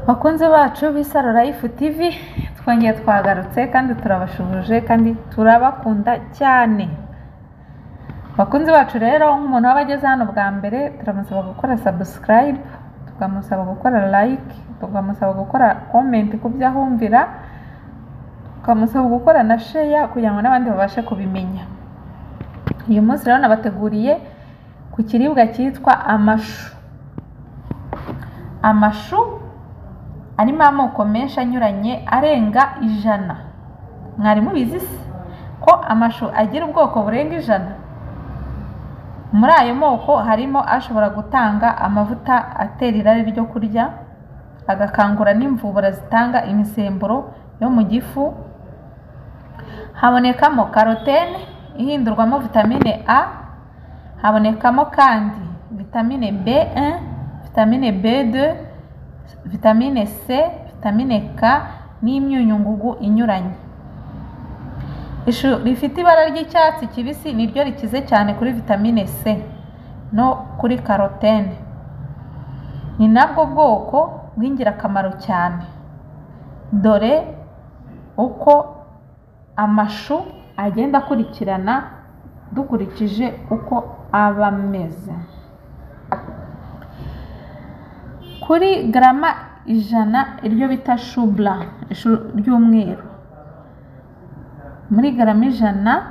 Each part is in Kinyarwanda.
Bakunzi bacu b'Isaro Life TV, twongeye twagarutse kandi turabashuhuje kandi turabakunda cyane. Bakunzi bacu rero, nk'umuntu waba ageze hano bwa mbere, turamusaba gukora subscribe, tukamusaba gukora like, tukamusaba gukora comment ku byo ahumvira, tukamusaba gukora na share kugira ngo n'abandi babashe kubimenya. Uyu munsi rero nabateguriye ku kiribwa cyitwa amashu. Amashu arimo amoko menshi anyuranye arenga 100. Mwari mubizi se ko amashu agira ubwoko burenga 100? Muri ayo moko harimo ashobora gutanga amavuta atera irari ryo kurya, agakangura n'imvubura zitanga imisemburo yo mu gifu. Habonekamo karotene ihindurwamo vitamine A, habonekamo kandi vitamine B1, vitamine B2, vitamine C, vitamine K n'imyunyungugu inyuranye. Ishu rifite ibara ry'icyatsi kibisi niryo rikize cyane kuri vitamine C no kuri karotene. Ni nabwo bwoko bw'ingirakamaro cyane. Dore uko amashu agenda akurikirana dukurikije uko aba ameze. Kuri garama 100 iryo bita shubla, ishu ry'umweru, muri garama 100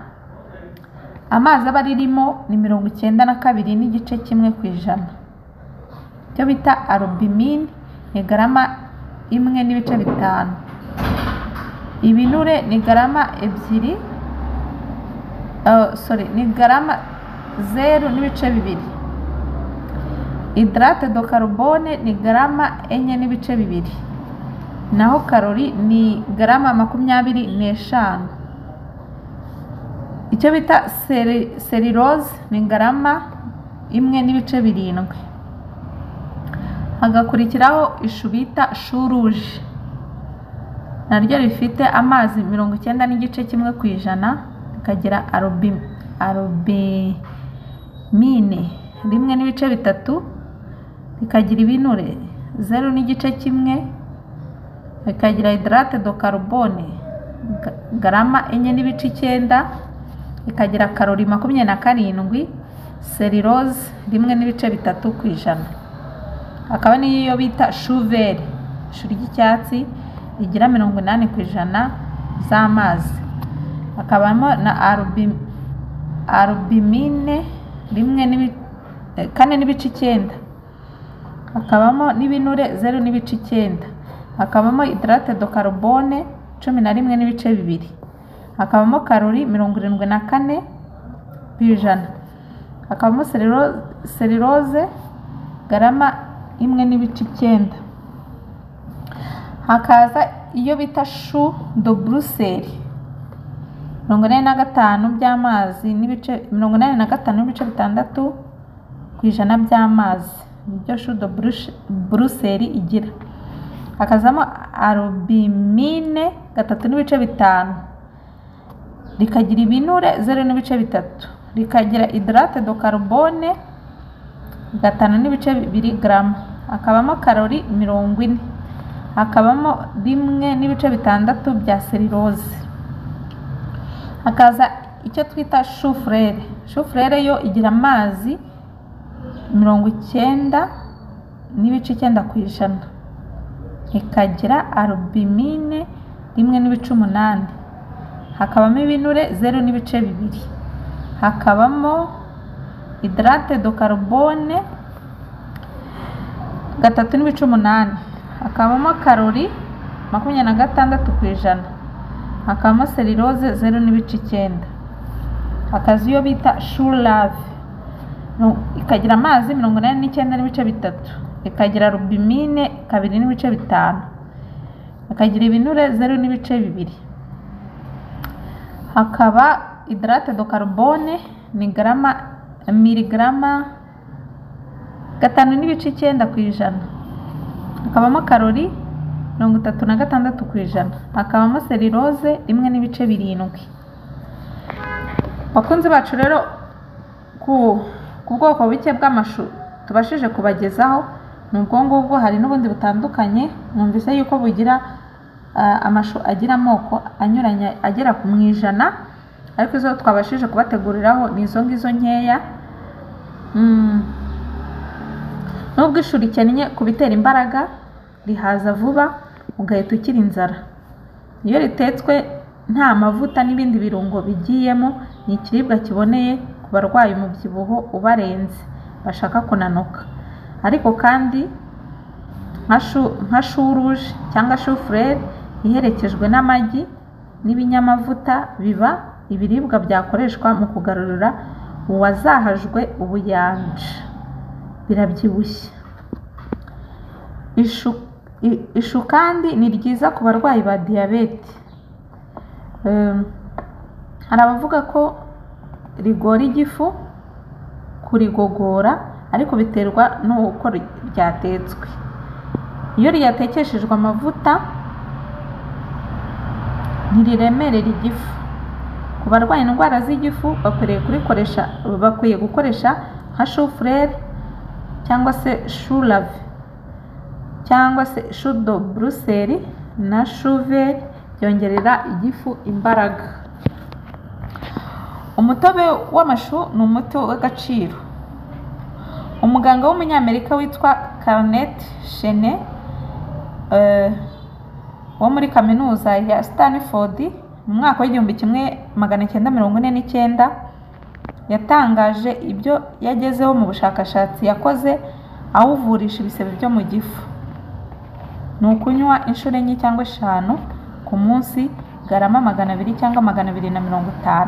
amazi aba aririmo ni 92.1%. Icyo bita albumine ni garama 1.5. Ibinure ni garama 2, sorry, ni garama 0.2. Hydrate de carbone ni garama 4.2, naho karori ni garama 25. Icyo bita cellulose ni garama 1.7. Hagakurikiraho ishu bita chou rouge, naryo rifite amazi 90.1%, rikagira albumine 1.3, rikagira ibinure 0.1, rikagira hydrate de carbone garama 4.9, ikagira karori 27, cellulose 1.3%. Hakaba n'iyo bita chou vert, ishu ry'icyatsi rigira 80% z'amazi. Hakabamo na albumine 4.9, hakabamo n'ibinure 0.9, hakabamo hydrate de carbone 11.2, hakabamo karori 74%, hakabamo cellulose garama 1.9. Hakaza iyo bita chou de Bruxelles, 85 by'amazi n'ibice 85.6% by'amazi, nibyo chou de Bruxelles igira. Hakazamo albumine 3.5, rikagira ibinure 0.3, rikagira hydrate de carbone 5.2 garama, hakabamo karori 40, hakabamo 1.6 bya cellulose. Hakaza icyo twita chou fleur. Chou fleur yo igira amazi 90.9%, ikagira albumine 1.8, hakabamo ibinure 0.2, hakabamo hydrate de carbone 3.8, hakabamo karori 26%, hakabamo cellulose 0.9. Hakaza iyo bita chou lave, ikagira amazi 89.3, ikagira albumine 2.5, ikagira ibinure 0.2. Hakaba hydrate de carbone ni garama miligrama 5.9%, hakabamo karori 36%, hakabamo cellulose 1.7. Bakunzi bacu rero, ku bwoko buke bw'amashu tubashije kubagezaho, Ni ubwo ngubwo, hari n'ubundi butandukanye. Mwumvise yuko bugira amashu agira amoko anyuranye agera ku 100, ariko izo twabashije kubateguriraho ni izo ngizo nkeya. Nubwo ishu rikennye ku bitera imbaraga, rihaza vuba ugahita ukira inzara. Iyo ritetswe nta mavuta n'ibindi birungo bigiyemo, ni ikiribwa kiboneye ku barwaye umubyibuho ubarenze bashaka kunanuka. Ariko kandi nka chou rouge cyangwa chou fleur iherekejwe n'amagi n'ibinyamavuta biba ibiribwa byakoreshwa mu kugarurira uwazahajwe ubuyanja, birabyibushye. Ishu kandi ni ryiza ku barwayi ba diyabete. Hari abavuga ko rigora igifu kurigogora, ariko biterwa n'uko ryatetswe. Iyo ryatekeshejwe amavuta ntiriremerera igifu. Ku barwaye indwara z'igifu bakwiye gukoresha nka chou fleur cyangwa se chou lavé cyangwa se chou de Bruxelles na chou vert, byongerera igifu imbaraga. Umutobe w'amashu ni umuti w'agaciro. Umuganga w'umunyamerika witwa Carnet Chene wo muri kaminuza ya Stanford mu mwaka w'1949 yatangaje ibyo yagezeho mu bushakashatsi yakoze awuvurisha ibisebe byo mu gifu. Ni ukunywa inshuro 4 cyangwa 5 ku munsi, garama 200 cyangwa 250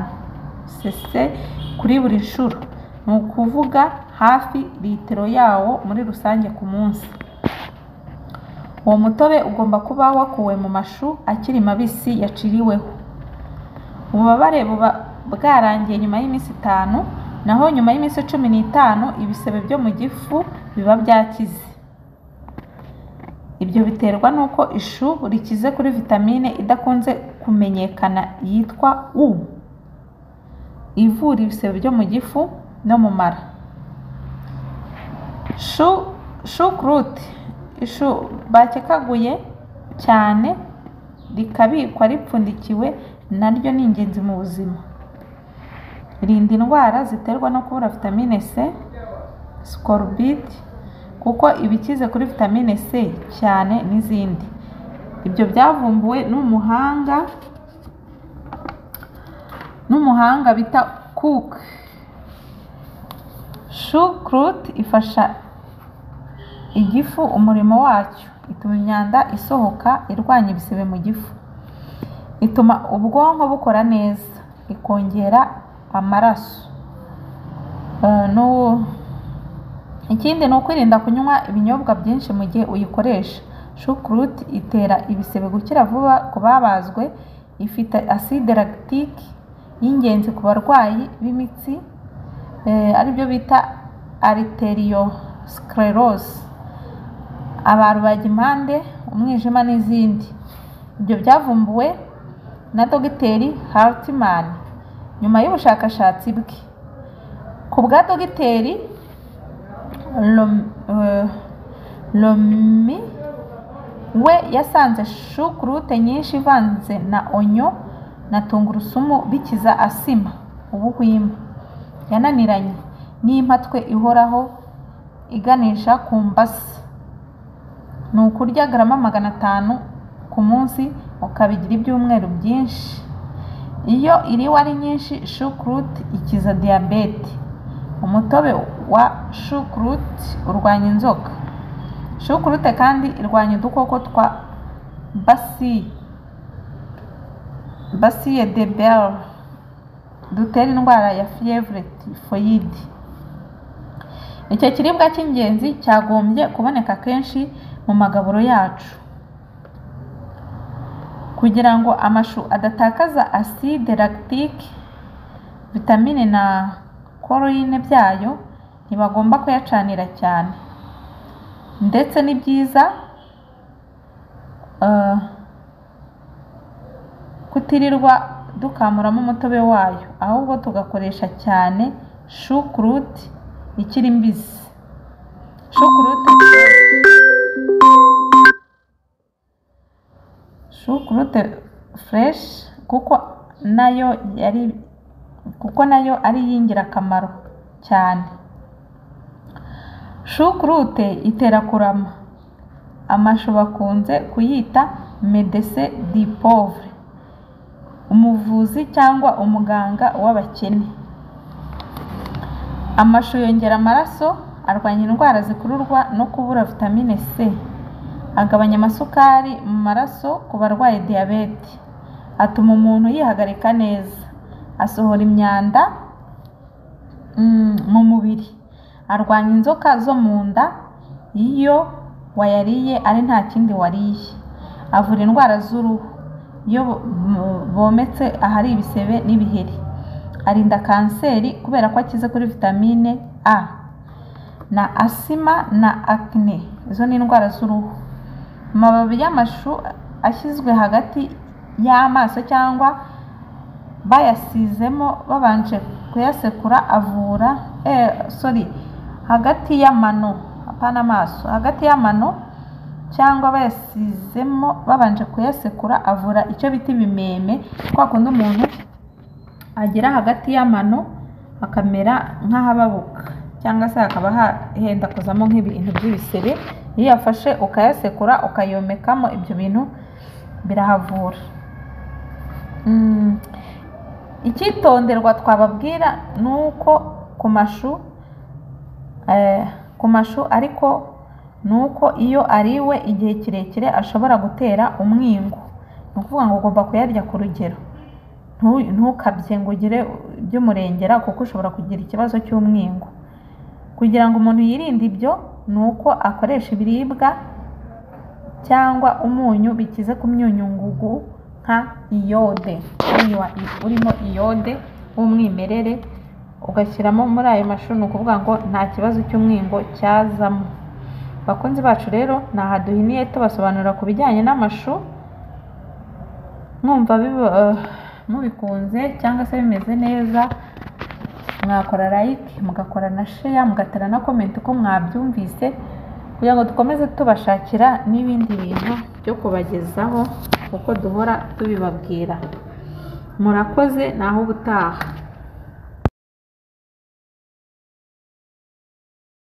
cc kuri buri nshuro, ni ukuvuga hafi litiro yawo muri rusange ku munsi. Uwo mutobe ugomba kuba wakuwe mu mashu akiri mabisi yaciriweho. Ububabare buba bwarangiye nyuma y'iminsi 5, naho nyuma y'iminsi 15 ibisebe byo mu gifu biba byakize. Ibyo biterwa n'uko ishu rikize kuri vitamine idakunze kumenyekana yitwa U, ivura ibisebe byo mu gifu no mu mara. Choucroute, ishu bakekaguye cyane rikabikwa ripfundikiwe, naryo ni ingenzi mu buzima. Irinda indwara ziterwa no kubura vitamine C, scorbut, kuko iba ikize kuri vitamine C cyane n'izindi. Ibyo byavumbuwe n'umuhanga bita Cook. Choucroute ifasha igifu umurimo wacyo, ituma imyanda isohoka, irwanya ibisebe mu gifu, ituma ubwonko bukora neza, ikongera amaraso. Ikindi ni ukwirinda kunywa ibinyobwa byinshi mu gihe uyikoresha. Choucroute itera ibisebe gukira vuba ku babazwe, ifite acide lactique y'ingenzi ku barwayi b'imitsi, aribyo bita arteriosclerose, abarubagimpande, umwijima n'izindi. Ibyo byavumbuwe na Dogiteri Hartman nyuma y'ubushakashatsi bwe. Ku bwa Dogiteri Lomi, we yasanze choucroute nyinshi ivanze na onyo na tungurusumu bikiza asima, ubuhwima yananiranye n'impatwe ihoraho iganisha ku mbasi. Ni ukurya garama 500 ku munsi ukabigira ibyumweru byinshi. Iyo iriwe ari nyinshi, choucroute ikiza diyabete. Umutobe wa choucroute urwanya inzoka. Choucroute kandi irwanya udukoko twa bacille de Bell dutera indwara ya fièvre typhoïde. Icyo kiribwa cy'ingenzi cyagombye kuboneka kenshi mu magaburo yacu kugira ngo amashu adatakaza acide lactique, vitamine na choline byayo. Ntibagomba kuyacanira cyane, ndetse ni byiza kutirirwa dukamuramo umutobe wayo, ahubwo tugakoresha cyane choucroute ikiri mbisi. Choucroute Choucroute fraîche kuko nayo ari iy'ingirakamaro cyane. Choucroute itera kurama. Amashu bakunze kuyita médecin du pauvre, umuvuzi cyangwa umuganga w'abakene. Amashu yongera amaraso, arwanya indwara zikururwa no kubura vitamine C, agabanya amasukari mu maraso ku barwaye diyabete, atuma umuntu yihagarika neza, asohora imyanda mu mubiri, arwanya inzoka zo mu nda iyo wayariye ari nta kindi wariye, avura indwara z'uruhu iyo bometse ahari ibisebe n'ibiheri, arinda kanseri kubera ko akize kuri vitamine A na asima na acne, izo ni indwara z'uruhu. Amababi y'amashu ashyizwe hagati y'amaso cyangwa bayasizemo babanje kuyasekura avura sorry, hagati y'amano, apana amaso, hagati y'amano cyangwa bayasizemo babanje kuyasekura avura icyo bita ibimeme, kwa kundi umuntu agera hagati y'amano akamera nk'ahababuka cyangwa se hakaba henda kuzamo nk'ibintu by'ibisebe, iyo uyafashe ukayasekura ukayomekamo ibyo bintu birahavura. Icyitonderwa twababwira ni uko ku mashu ariko ni uko iyo ariwe igihe kirekire ashobora gutera umwingo, ni ukuvuga ngo ugomba kuyarya ku rugero, ntukabye ngo ugire iby'umurengera kuko ushobora kugira ikibazo cy'umwingo. Kugira ngo umuntu yirinde ibyo ni uko akoresha ibiribwa cyangwa umunyu bikize ku myunyungugu nka iyode, umunyu urimo iyode w'umwimerere ugashyiramo muri ayo mashu, ni ukuvuga ngo nta kibazo cy'umwingo cyazamo. Bakunzi bacu rero ni aha duhiniye tubasobanurira ku bijyanye n'amashu, mwumva mubikunze cyangwa se bimeze neza mwakora like, mugakora na share, mugatera na comment uko mwabyumvise, kugira ngo dukomeze tubashakira n'ibindi bintu byo kubagezaho uko duhora tubibabwira. Murakoze, naho ubutaha.